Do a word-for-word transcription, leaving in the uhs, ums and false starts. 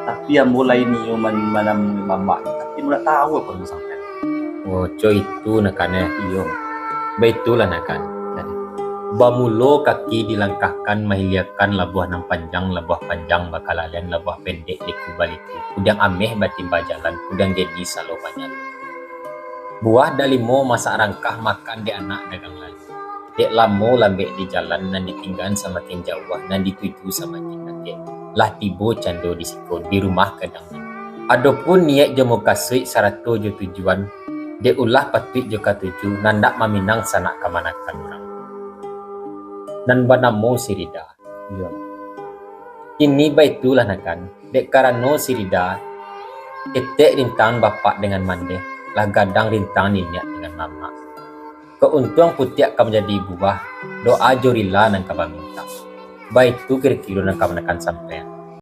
Tapi ambo lai nio man-, manamui mamak, tapi ambo ndak tahu apo nan sampai. Oh, co itu nak kan, eh? Iyo. Baitulah nak kan. Jadi, bamulo kaki dilangkahkan, mahiliakan labuah nan panjang, labuah panjang bakalalian, labuah pendek di kubali tu. Kudiang ameh batimba jalan, kudiang gedi salo manyalo. Buah dalimo masak rangkah, makan dek anak dagang lalu. Dek lamo lambek di jalan, nan ditinggaan samakin jauah, nan dituju samakin dakek. Lah tibo cando di siko, di rumah gadang nan. Adopun niaik jo mukasuik sarato jo tujuan, dek ulah patuik jo katuju, nan ndak maminang sanak kamanakan urang. Nan banamo si Rida. Iyo. Kini baitulah nak kan, dek karano si Rida, ketek rintang bapak dengan mandeh, lah gadang rintang niniak dengan mamak. Kauntuang putiak ka manjadi buah, doa jo rila nan ka bamintak. Baitu kiro-kiro nan kamanakan sampai.